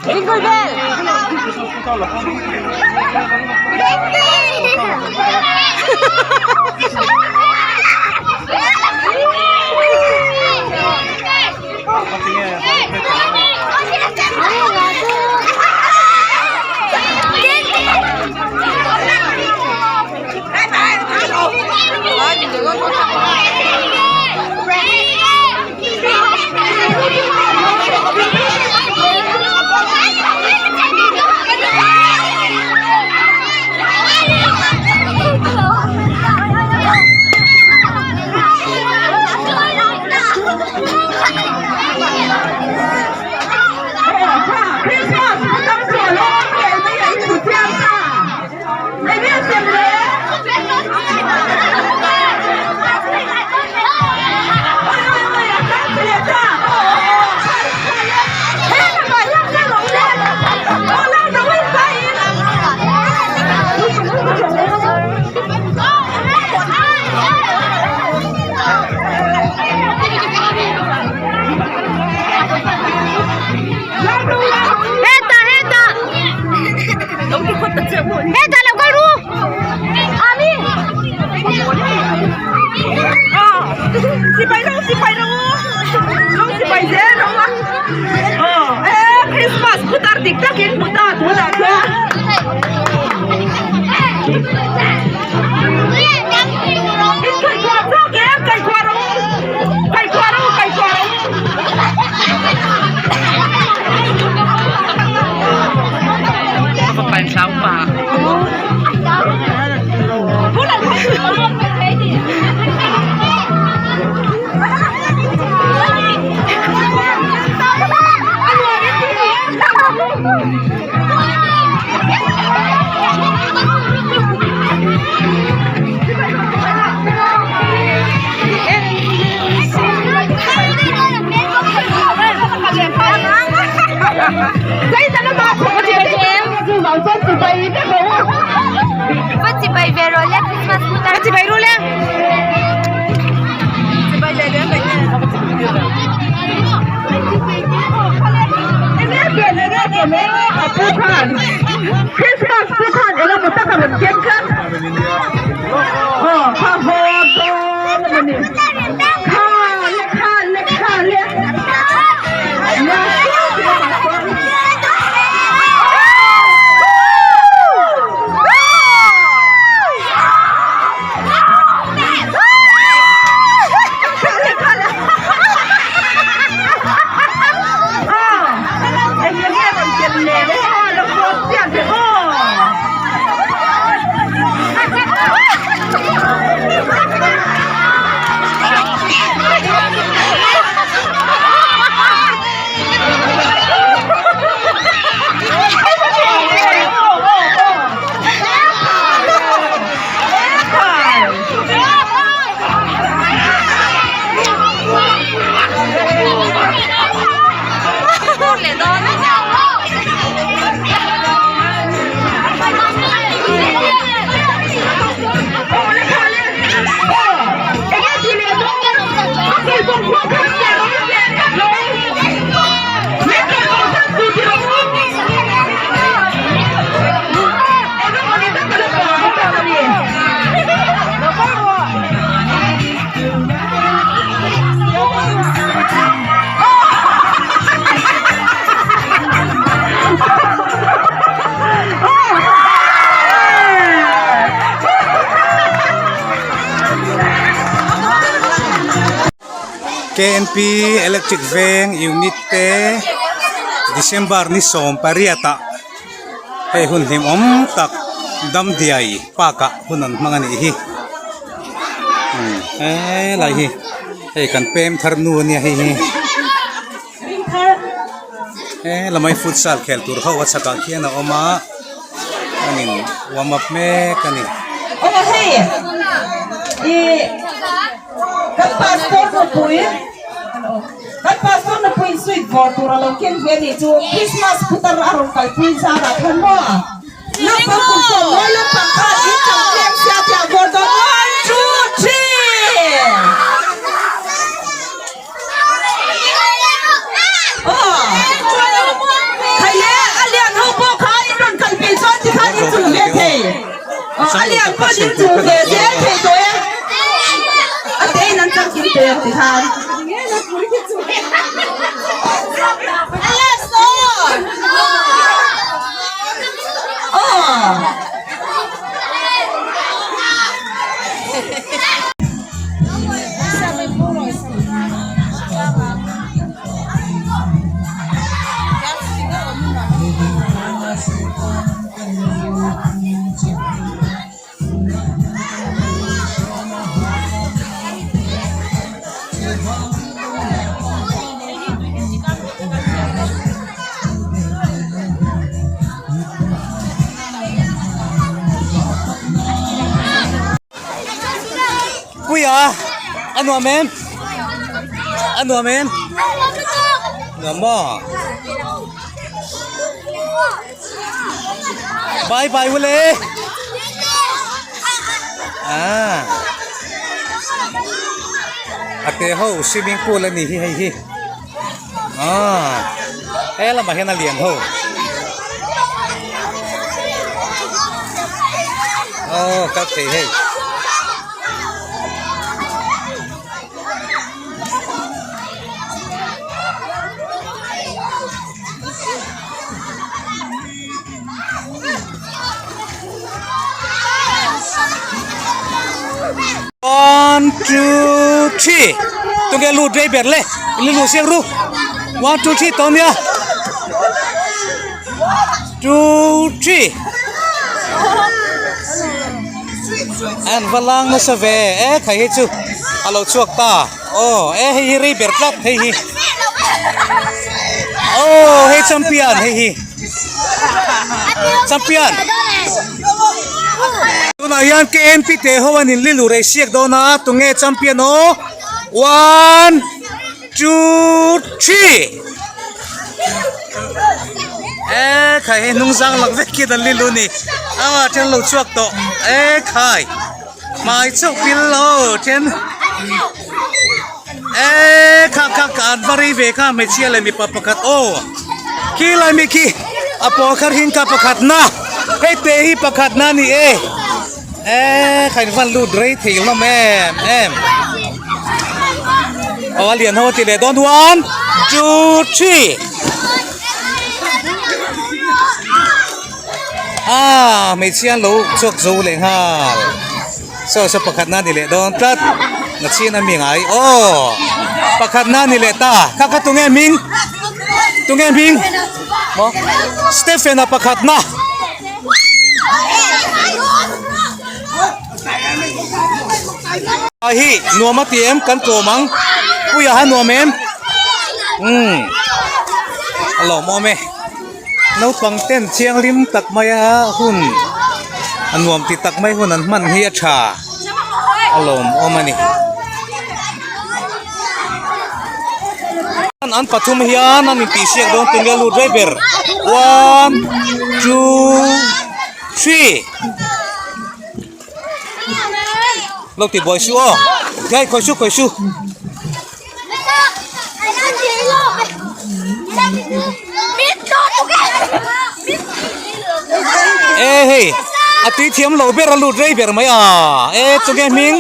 Jingle bell! Hetah hetah hetah lo kal ru ami Sipai ro sipai ro lo sipai zel ro a e Christmas putar dik takin hmu ta tunah chuan. Chibai ve rawh le Christmas putar chibai ru le Christmas pu khan engemaw tak a rawn ken tlat aw kha haw dawn a ni kha le kha le kha le K_N_P electric veng unit te December ni 18 ah hei hun hlimawm tak Damdiai park ah hun an hmang a nih hi helai hi hei kan pem thar nu ania hei hi helamai futsal khel tur ho a chhakah khian a awm a an in warm up mek a ni. Aw hei ih kan pastor nupui kan pastor nupui sweet vawr tur a lo ken ve a nih chu Christmas putar a rawn kalpui zarah khan maw naupang kum sawm mawi lampang khan in chang tlem sia tia vawr dawn one two three. A chang lo lian tak pawh kha sawi ding tur chu ka ve dah zel dawn a. thei tawh e. A te in an chang kim teh ang ti khan. Aw. Puia a nuam em a nuam em nuam maw bye bye ule ah a te ho swimming pool a ni hi hei hi ah he lamah hian a lian ho aw kal thei hei. One two three tunge lut rei ber le in lu siak ru one two three tawm nia two three an va lang nasa ve e khai hi chu a lo chhuak ta. Aw e hei hi rei ber tlat hei hi aw hei champion hei hi champion tunah hian K N P te ho an in lilu rei siak dawn a tunge champion aw one two three e khai hei hnung zang lak vek hian an lilu a ni a then lo chhuak tawh e khai. Hmai chauh pil lo then e kha kha ka an va rei ve kha hmeichhia leh mipa pakhat aw khi lai mi khi a pawl kha hring kha pakhat na hei te hi pakhat na ni e e kha in van lut rei thei hlawm em em aw a lian ho a ti leh dawn one two three. Ah hmeichhia an lo chhuak zo leh nghal saw saw pakhat na ni leh dawn tlat na chhin a mi ngai aw pakhat na ni leh ta kha kha tunge hming tunge hming maw Stephen a pakhat na a hi nuam a ti em kan tlawm ang puia ha nuam em umm a lawmawm e. Naupang ten thianghlim tak maia hun a nuam ti tak mai hun an hman hi a tha a lawmawm a ni. An pathum hian an intihsiak dawn tunge lut rei ber one two three lo ti buai suh aw hei khawi suh khawi suh. E hei a tui thiam lo ber a lut rei ber mai a e chunge hming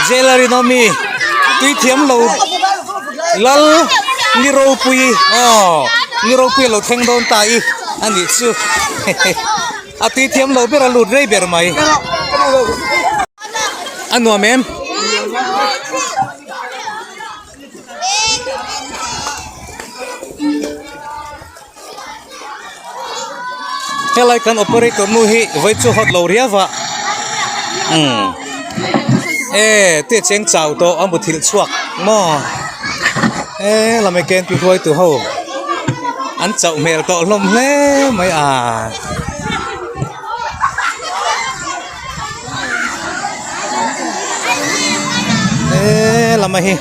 jailer in awm i tui thiam lo lal ni ropui aw ni ropui a lo thleng dawn ta i a nih chu a tui thiam lo ber a lut rei ber mai a nuam em. Helai kan operator nu hi vawi chu hot lo riau a umm e te cheng chau tawh a muthilh chhuak maw e lamah khian pi hruai tu ho an chauh hmel tawh hlawm hle mai a. He lam a hi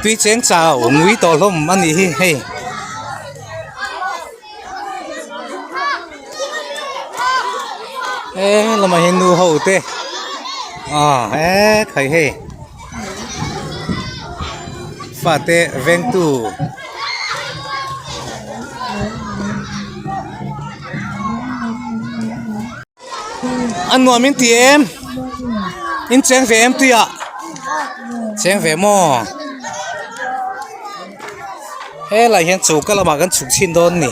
tui cheng chau ngui tawh hlawm a nih hi hei. He lamah hian nu ho te ah he khai hei fate vengtu. A nuam in ti em? In cheng ve em tuiah? Cheng ve maw? Helai hian choka lamah kan chhuk chhin dawn a ni.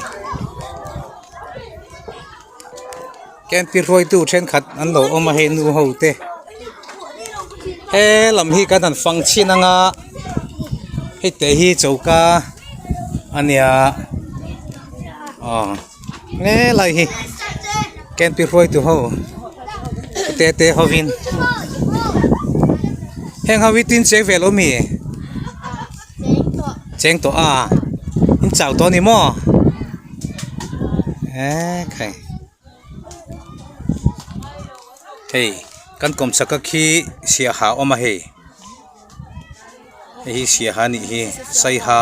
Campy hruaitu thenkhat an lo awm a hei nu ho te he lam hi kan han fang chhin anga hei te hi choka a nia aw helai hi campy hruaitu ho te te hovin heng ho hi tin cheng ve lo mi cheng tawh a in chau tawh a ni maw. Ekhai hei kan kawmchhak a khi siaha a awm a hei hei hi siaha a nih hi saiha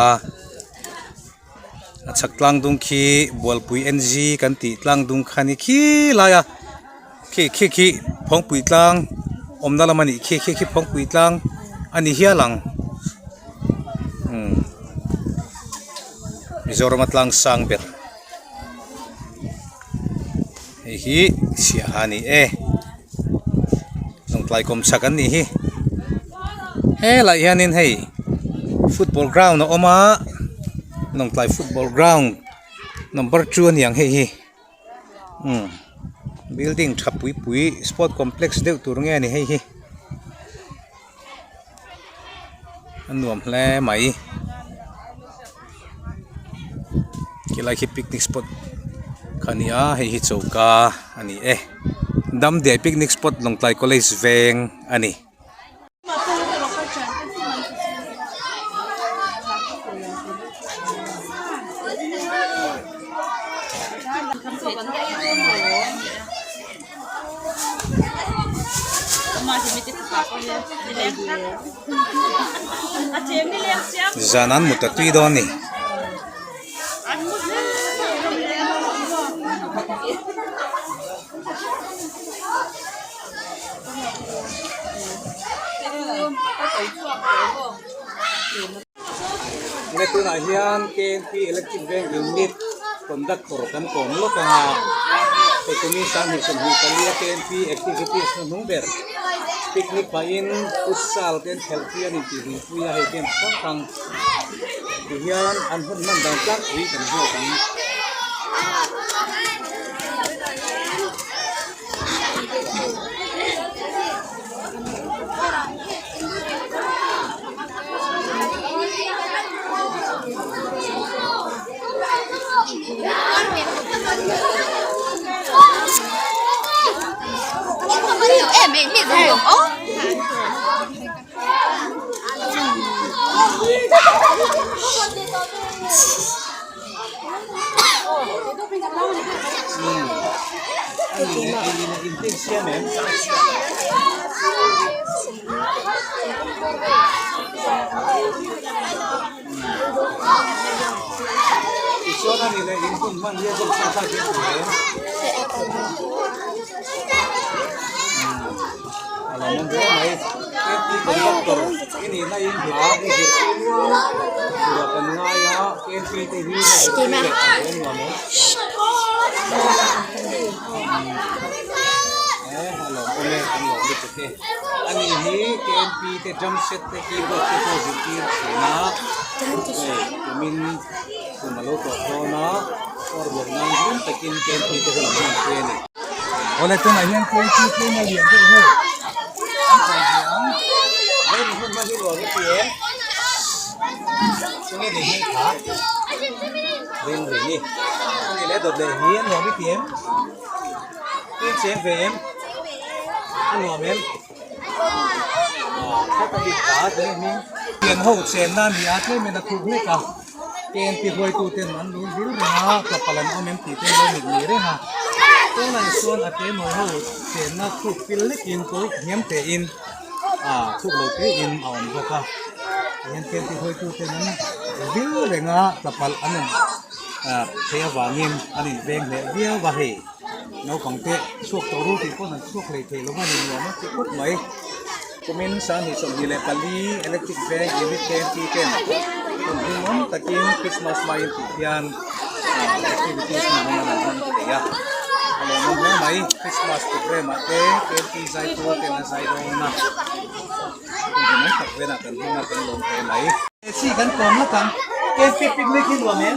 a chhak tlang dung khi bualpui N G kan tih tlang dung kha a ni khi lai a khi khi khi phawngpui tlang awmna lam a nih khi khi khi phawngpui tlang a ni hial ang umm. Mizoram a tlang sang ber hei hi siaha a ni e lawngtlai kawmchhak an nih hi helaiah hianin hei football ground a awm a lawngtlai football ground number two a ni ang hei hi umm building tha pui pui sport complex deuh tur nge a ni hei hi. A nuam hle mai khilai khi picnic spot kha a ni a hei hi choka a ni e Damdiai picnic spot Lawngtlai college veng a ni. Zan an mut a tui dawn a ni. Nge tunah hian KNP Electric Bank Unit Conductor kan kawm lawk ang a, hei kumin 2024 a KNP activities na hnung ber picnic pahin futsal te an khelh pui a ni tih hmuhpui a hei game hrang hrang tihian an hun hman dan tlangpui kan zawk ang. Awle tunah hian KNP tlem a lian deuh hei an kawi ve ang Rei hun hman hi ruang i ti em Tunge nei hming kha Rin rin i Ani leh dawt leh hi a nuam i ti em Tin cheng ve em a nuam em Aw ka bik ta tunge hming Pian ho chenna a ni a tlem in a thuk hlek a. KNP hruaituten an lu vil reng a, tlapal an awm em tih te an lo mit ni reng a. Tunah chuan a te nawi ho chenna thuk pil lekin tawi hniam tein ah thuk lo tein a awm bawk a. Tihian KNP hruaituten an vil reng a, tlapal an awm ah theih avangin an inveng hleh viau a hei. Naupang te chhuak tawh ru tih pawn an chhuak hlei thei lo va ni nuam a ti khawp mai. Kumin 2024 Electric Bank Unit KMP ten hun hlimawm takin Christmas hmain tih hian activities hman hman an hmang thei a. lawmawm hle mai Christmas programme ah te KMP zaipawl ten a zai dawn a hun hlimawm tak velah kan hmang a kan lawm hle mai. Chi kan kawm lawk ang KMP picnic hi nuam em?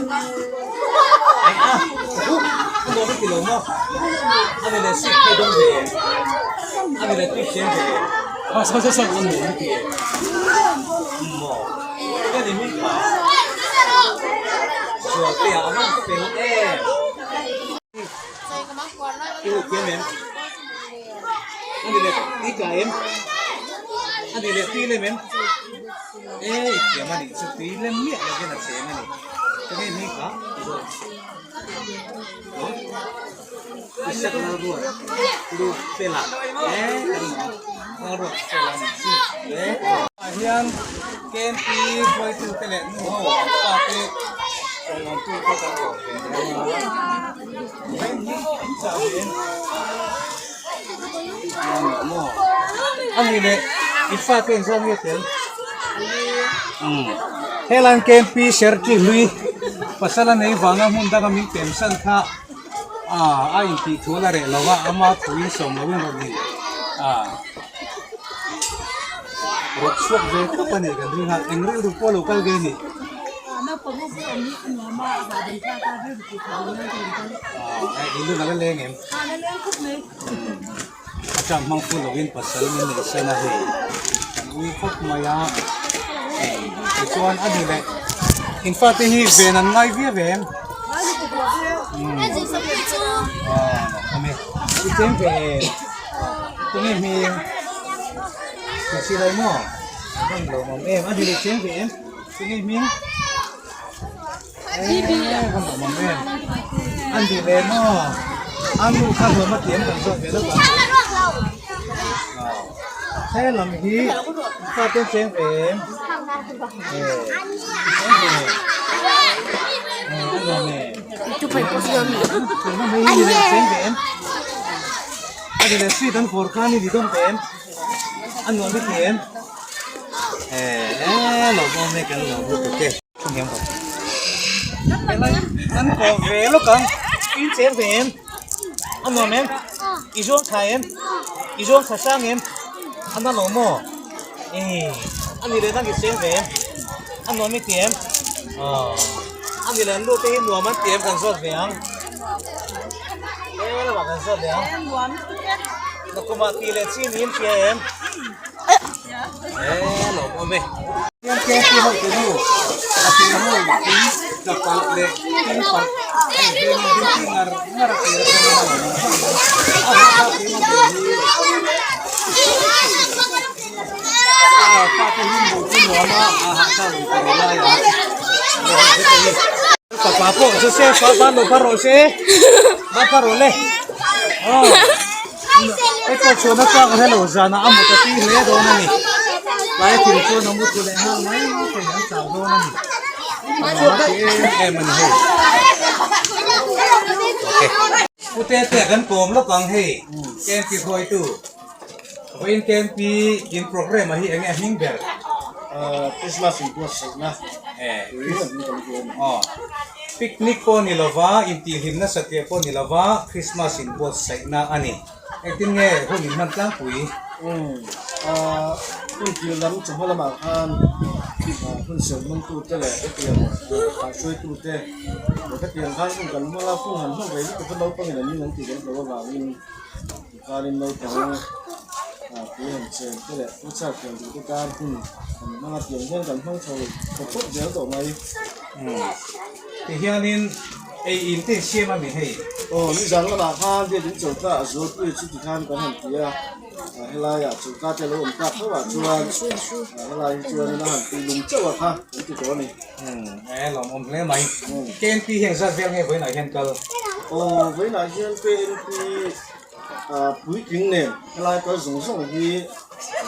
Eng a huh a nuam i ti lo maw? A ni leh seat phei dawng ve em? A ni leh tui siam ve em? A nuam i ti em? Maw? Ka ni hming kha Zualtea a rawn fel em? I hu thiam em? A ni leh tui tla em? A ni leh tui lem em? E i thiam a nih chu tui lem miah lovin a cheng a ni. Ka ni hming kha Zual. Isak Lalruat lu fela e kan nuam Lalruat fela nih chu e. Ah hian KMP hruaitu te leh nu ho an pa te rawn tu te kan awm ve nia a ni leh i fa te engzat nge tel helai KMP serchi hlui pasal a nei vanga hmun danga min pem san kha a intih thu a la reh lo a ama thuin sawm loin rawn in rawt chhuak ve tawp a ni kan ring a eng rilru pawh a lo kal ve a ni. Aaa i la leng em? A chang hmang fu lovin pasal min neih sen a hei kan ui khawp mai a tichuan a ni leh in fate hi ven an ngai viau em? Aaa awm e i cheng ve em? Tunge hming? Ka silai maw? A hman lo awm em a ni leh cheng ve em? Tunge hming? An ti ve maw? A nu kha hlawm a tiam kan zawk ve lawk ang. He lam hi fa ten cheng ve em? Cheng ve. A nuam e. Tuna mai hi ni cheng ve em? A ni leh sweet an fawr khan i ni dawng ve em? A nuam i ti em? Lawmawm e kan lawm lutuk e. An kawh ve lawk ang in cheng ve em a nuam em i zawng tha em i zawng tha sang em a na lo maw eh a ni leh nang i cheng ve em a nuam i ti em aw a ni leh an lu te hi nuam an ti em kan zawt ve ang he lamah kan zawt ve ang nakumah tih leh chi niin hria em. Papa pawh Joseph a ban lo phar rawh se ban phar rawh le aw. Hei pawh chhuahna chak a hrelo zanah a mut a tui hle dawn a ni tlai thil chuan a mut leh nghal mai thei an chau dawn a ni a nuam a ti em em a ni hei ok pu tete kan kawm lawk ang hei KMP hruaitu vawiin KMP in programme ah hi enge a hming ber Christmas in buatsaihna aw. Picnic pawh ni lova, intihhlim nasa tih pawh ni lova, Christmas inbuatsaihna a ni. Engtin nge hun in hman tlangpui? Umm, ahh, hun thil lam chawhma lamah khan hun serh hmangtute leh hetiang kaihhruaitute leh hetiang khan hun kan hmang a, hun han hmang ve lutuk kha naupangin an ning an tih kan hlauh avangin tikhanin naupang tui han chen te leh futsal khel duh te tan hun kan hmang a, tiang hian kan hmang chho tawp tawp zel tawh mai. Ti hianin ei in te insiam a mi hei? Aw, nizan lamah khan biak in chawlhka a zualpui chu tikhan kan han ti a, helaiah chawlhka te lo awm tak tho ah chuan helai hi chuanin a han tui lung chauh a kha kan ti tawh a ni. E lawmawm hle mai. KNP hi engzat vel nge vawiinah hian kal? Aw, vawiinah hian KNP puitling nen helai kal zawng zawng hi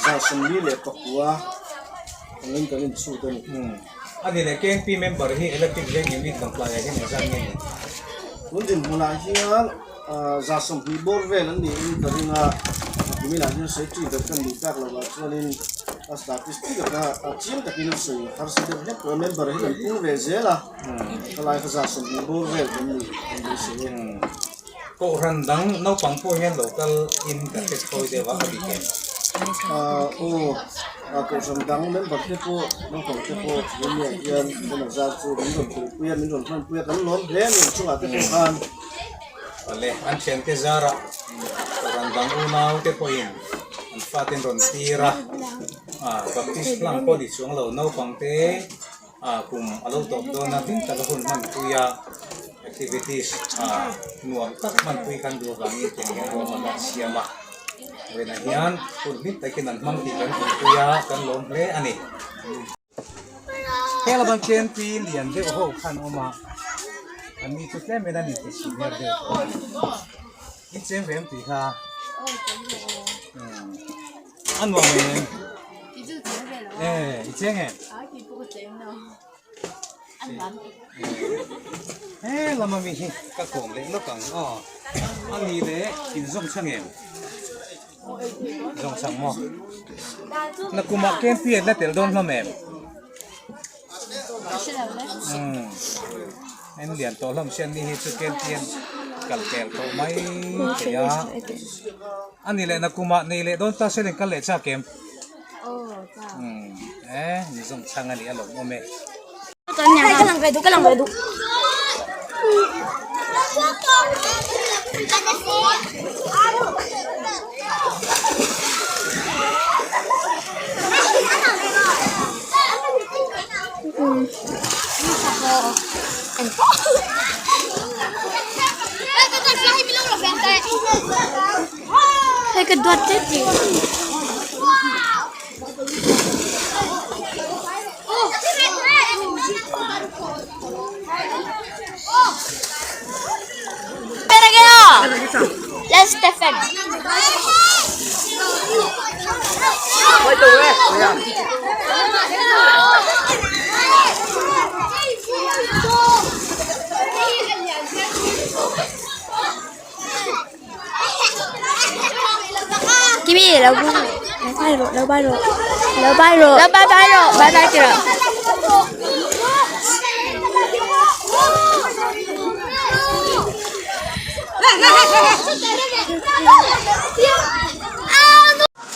144 angin kan inchhut a ni. A ni leh KNP member hi electric veng unit kan tlaiah hian engzat nge ni? Tun dinhmunah hian 120 bawr vel an niin ka ring a, kuminah hian sawi ṭi ber kan nih tak lovah chuanin a statistic a kha chiang takin a sawi harsa deuh hlek tawh a, member hi kan pung ve zel a, khalai kha 120 bawr vel kan nih kan beisei e. Kohhran dang naupang pawh hian lo kal in ka hre thawi deuh a, a dik em? Aw, kohhran dang member te pawh naupang te pawh Remiah hian min rawn zar chu min rawn telpui a, min rawn hmanpui a, kan lawm hle a ni chungah te pawh khan. Awle, an thiante zarah kohhran dang unau te pawhin an fate an rawn tir a, Baptist hlang pawh ni chuang lo naupang te kum a lo tawp dawn a, hlim taka hun hmanpui a, activities nuam tak hmanpui khan duh avangin tiang hian ruahman an siam a, vawiinah hian hun hlim takin an hmang tih kan hmuhpui a, kan lawm hle a ni. Heng lamah khian pi lian deuh ho khan awm a, an ni chu tlem in an inti senior deuh tawh a ni. In cheng ve em tih kha? A nuam em? E, i cheng em? He lama mi hi ka kawm leh lawk ang aw. A ni leh inzawm chhang em? Zawng chang maw? Na kumah KMP an la tel dawn hlawm em? Umm en lian tawh hlawm sian ni hi chu KMP an kal pel tawh mai thei a. A ni leh na kumah nei leh dawn ta se nen kal leh chak em? Umm e ni zawng chang a ni a lawmawm e.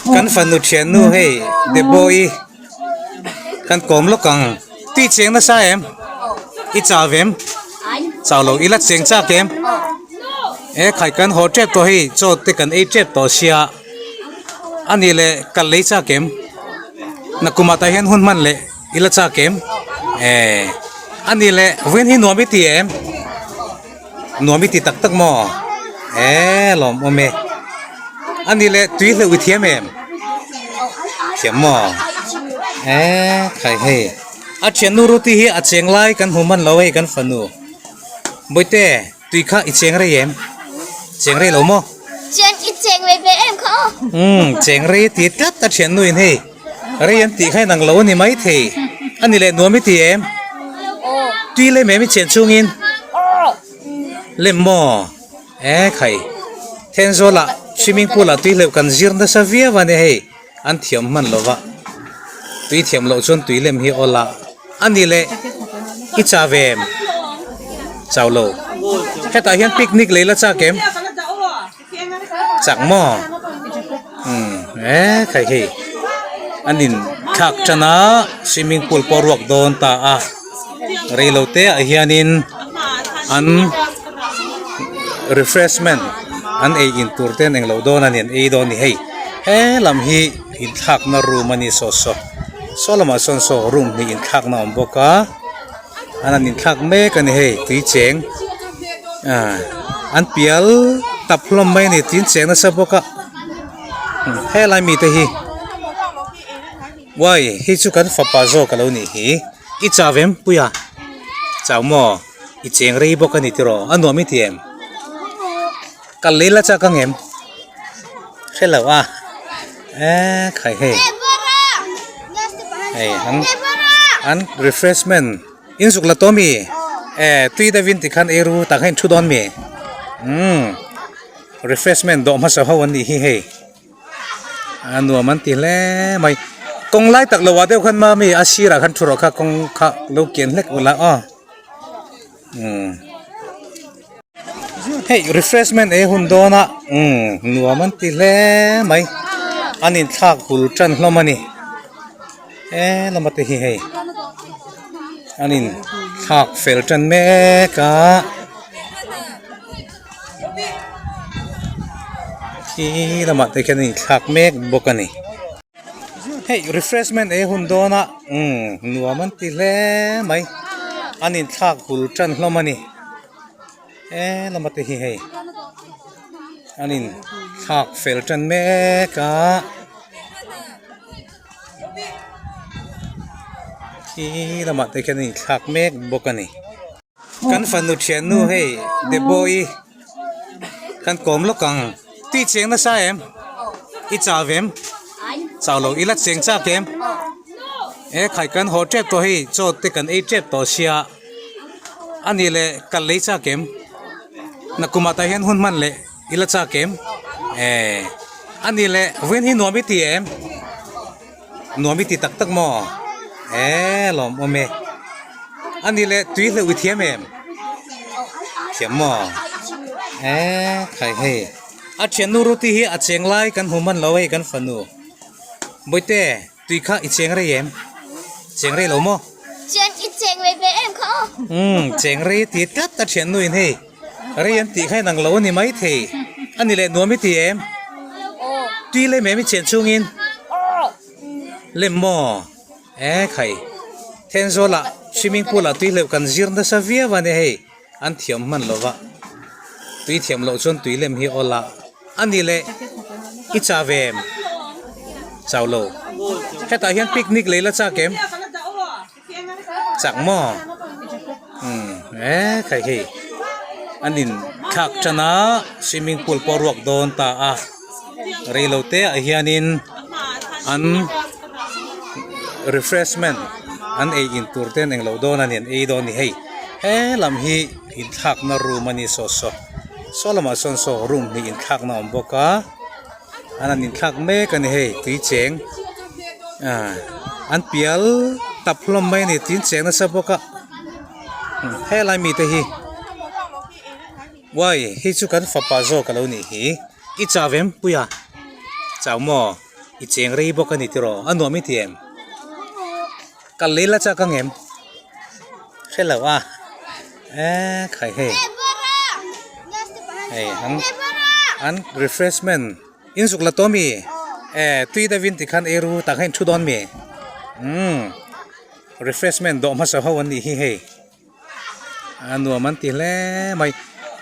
Kan fanu thiannu hei Debo-i kan kawm lawk ang tui cheng nasa em i chau em chau lo ila cheng chak em e khai kan haw tep tawh hei chaw te kan ei tep tawh sia a nih leh kal lei chak em nakum ah tah hian hun hman leh ila chak em e a nih leh vawiin hi nuam i ti em nuam i ti tak tak maw e lawmawm e a nih leh tui hleuh i thiam em thiam maw e khai hei a thiannu ruti hi a cheng lai kan hmu hman lo hei kan fanu bawihte tui kha i cheng rei em cheng rei lo maw Cheng i cheng ve ve em kha aw. Umm cheng rei ti tlat a thiannu in hei rei an tih kha inang lo a ni maithei a ni leh nuam i ti em tui lem em i chen chungin lem maw e khai Thenzawl ah swimming pool ah tui hleuh kan zir nasa viau a ni hei an thiam hman lo va tui thiam loh chuan tui lem hi awl a a ni leh i chau ve em chau lo hetah hian picnic lei la chak em chak maw umm e khai hei an in thlak tan a swimming pool pawh a ruak dawn ta a reilote ah hianin an refreshment an ei in tur te an englo dawn a ni an ei dawn a ni hei he lam hi inthlakna room a ni saw saw saw lamah sawn saw room hnih inthlakna a awm bawk a an han inthlak mek a ni hei tui cheng ah an pial tap hlawm mai a ni tui cheng nasa bawk a helai mite hi. Uai, hei chu kan fapa zawk a lo nih hi. I chau em Puia? Chau maw? I cheng rei bawk a ni tiraw? A nuam i ti em? Kal lei la chak ang em? Hre lo a. E khai hei. Hei an an refreshment in zuk la tawh mi? E tui deuh in tikhan ei ru tah khan in thu dawn mi? Umm refreshment dawh hmasa ho an nih hi hei. A nuam an ti hle mai kawng lai tak lo ah deuh khan mami a sirah khan thu rawh kha kawng kha lo kian hlek ula aw umm. Hei refreshment ei hun dawn a umm nuam an ti hle mai an inthlak hul tan hlawm a ni he lama te hi hei an inthlak fel tan mek a khi lamah te khian an inthlak mek bawk a ni. Hei refreshment ei hun dawn a umm nuam an ti hle mai an inthlak hul tan hlawm a ni he lama te hi hei an inthlak fel tan mek a khi lamah te khian an inthlak mek bawk a ni. Kan fanu thiannu hei Debo-i kan kawm lawk ang tih cheng nasa em i chau em chau lo ila cheng chak em e khai kan haw tep tawh hei chaw te kan ei tep tawh sia a nih leh kal lei chak em nakum ah tah hian hun hman leh ila chak em e a nih leh vawiin hi nuam i ti em. Nuam i ti tak tak maw? Eee lawmawm e. A ni le tui hleuh i thiam em? Thiam maw? Eee khai hei. A thiannu Ruti hi a cheng lai kan hmu hman lo hei kan fanu. Bawihte tui kha i cheng rei em? Cheng rei lo maw? Chuan i cheng rei ve em kha aw. Umm cheng rei ti tlat a thiannu in hei. Rei an tih kha in ang lo a ni maithei. A ni leh nuam i ti em? Tui lem em i chen chungin? Lem maw? E khai. Thenzawl ah swimming pool ah tui hleuh kan zir nasa viau a ni hei. An thiam hman lo va. Tui thiam loh chuan tui lem hi awl a. A ni leh i chau em? Chau lo. Hetah hian picnic lei la chak em? Chak maw? Umm e khai hei an in thlak tan a swimming pool pawh a ruak dawn ta a reilo te ah hianin an refreshment an ei in tur te an englo dawn a ni an ei dawn a ni hei he lam hi inthlak na room a ni saw saw saw lamah sawn saw room hnih inthlak na a awm bawk a. An han inthlak mek a ni hei tui cheng ah an pial tap hlawm mai a ni tui cheng nasa bawk a helai mite hi uai hei chu kan fapa zawk alo nih hi i chau em puia chau maw i cheng rei bawk a ni tiraw a nuam i ti em kal lei la chak ang em hrelo a eee khai hei. Hei an an refreshment in zuk la tawh ami eh tui deuh in tikhan ei ru tah khan in thu dawn mi umm refreshment dawh hmasa ho an nih hi hei a nuam an ti hle mai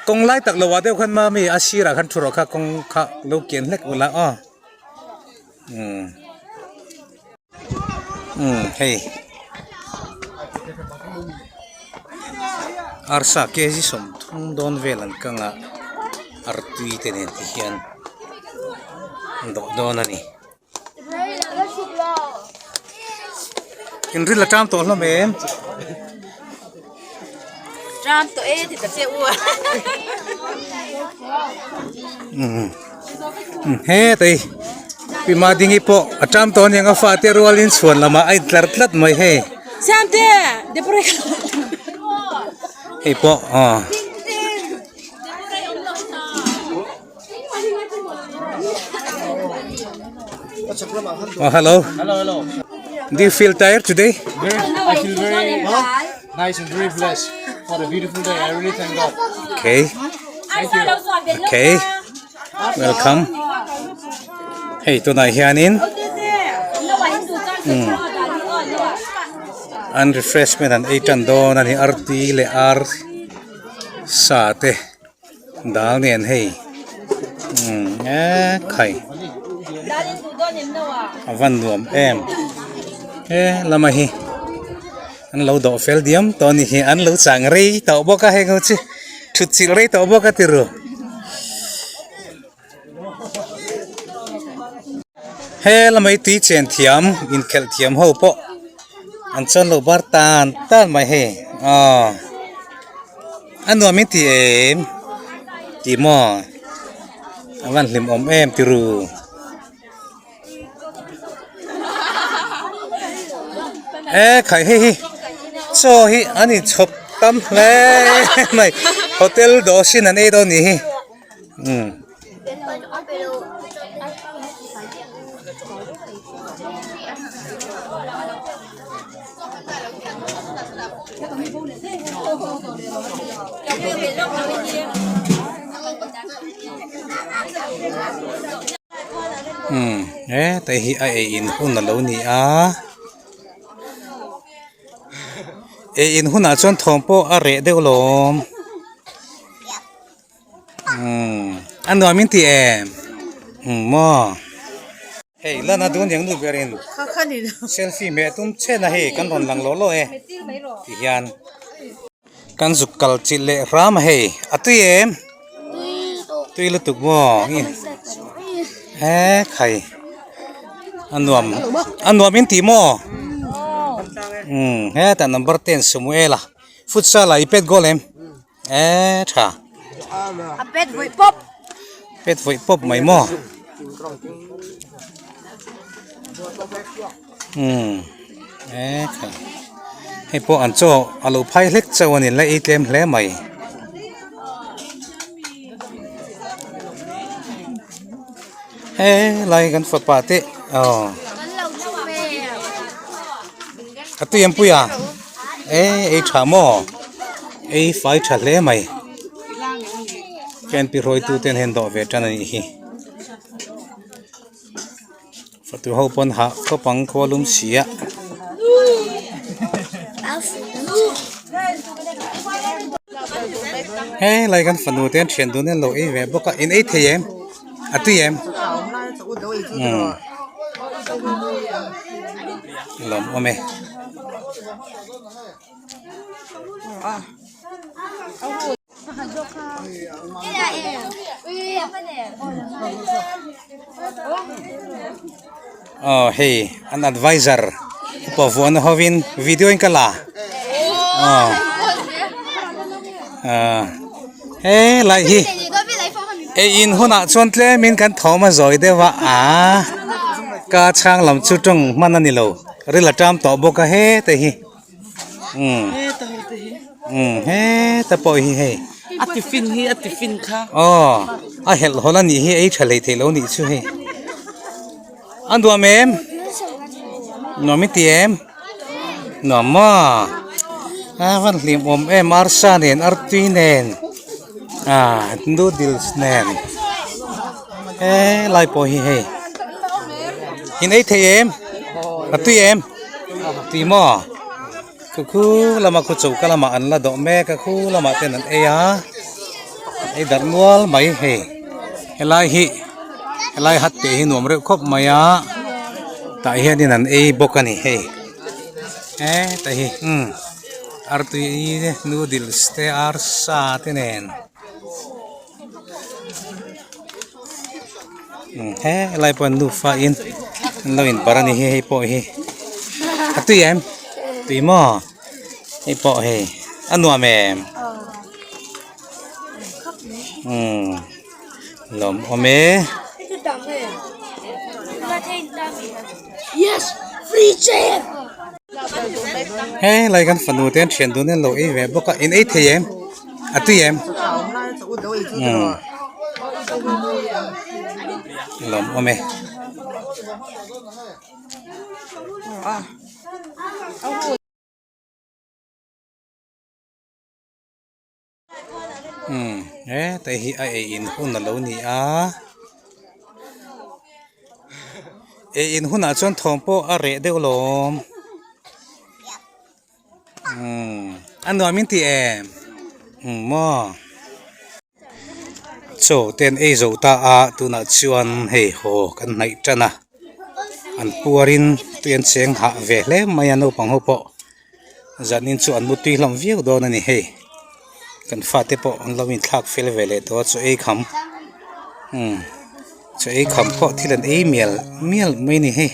kawng lai tak lo ah deuh khan mami a sirah khan thu rawh kha kawng kha lo kian hlek ula aw umm. Umm hei arsa kg 30 dawn vel an kang a artui te nen ti hian an dawh dawn a ni in ril a ṭam tawh hlawm em. Hetei pi Madingi pawh a ṭam tawh aniang a fate rualin chhuan lamah a intlar tlat mai hei. Hei pawh aw. Oh, hello. Hello, hello. Do you feel tired today? Very, I feel very nice and very blessed for the beautiful day. I really thank God. Okay. Thank you. Okay. Welcome. Hei tunah hianin um an refreshment an ei tan dawn a ni arti leh ar sa te. Dal nen hei umm e khai a van nuam em he lama hi an lo dawh fel diam tawh a ni hi an lo chang rei tawh bawk a heng ho chu thut chilh rei tawh bawk a ti ru he lama hi tui chen thiam inkhelh thiam ho pawh an chuan lo bar tan tan mai hei aw. A nuam in ti em ti maw a van hlim awm em ti ru. E khai hei hi chaw hi an inchhawp tam hle mai. Hotel dawhsin an ei dawn nih hi umm. Umm hetlai hi a ei in hun alo ni a ei in hunah chuan thawm pawh a reh deuh lawm umm a nuam in ti em umm maw. Hei lana dun yang nu berin selfie hmeh tum chen a hei kan rawn lang lawh lawh e ti hian kan zuk kal chilh leh hram a hei a tui em tui lutuk maw he khai a nuam a nuam in tih maw umm hetah number ten Samuela futsal ah i pet goal em. E tha. A pet vawi pawp. Pet vawi pawp mai maw. Umm e tha. Hei pawh an chaw a lo phai hlek chauh a ni la ei tlem hle mai. He lai kan fapa te aw. A tui em pui a. E ei tha maw ei fai tha hle mai K N P hruaitu ten hian dawh ve tan a nih hi fatu ho pawn hah khawp ang khua lum si a. Helai kan fanu te an thian dun hian lo ei ve bawk a in ei thei em a tui em umm lawm awm e. Aw hei an adviser upa vuahna hovin video in ka la aw ah helai hi ei in hunah chuan tlemin kan thawm a zawi deuh a ah ka chhang lam chu tawng hman a ni lo ril a tam tawh bawk a hete hi. Umm umm heta pawh hi hei a tiffin hi a tiffin kha aw a helh hawl a nih hi ei tha hlei theih lo nih chu hei a nuam em nuam i ti em nuam maw a van hlim awm em arsa nen artui nen ah noodles nen helai pawh hi hei in ei thei em a tui em. Tih maw khu khu lama khu choka lamah an la dawh mek a khu lamah ten an ei a ei darh nual mai hei helai hi helai hat te hi nuam reuh khawp mai a tah hianin an ei bawk a ni hei heta hi umm artui noodles te arsa te nen. He lai pawh an nufa in an lo in barh a ni hi hei pawh hi a tui em tui maw hei pawh hei a nuam em umm lawm awm e. He lai kan fanu te an thian dun hian lo ei ve bawk a in ei thei em a tui em umm lawm awm e. Umm hetlai hi a ei in hun alo ni a ei in hunah chuan thawm pawh a reh deuh lawm umm a nuam in ti em umm maw chaw te an ei zo ta a tunah chuan hei haw kan hnaih tan a an puarin tui an cheng hah ve hle mai a naupang ho pawh. Zanin chu an mutui hlawm viau dawn a ni hei kan fate pawh an lo inthlak fel ve leh tawh a chaw ei kham umm chaw ei kham pawh thil an ei mial mial mai a ni hei.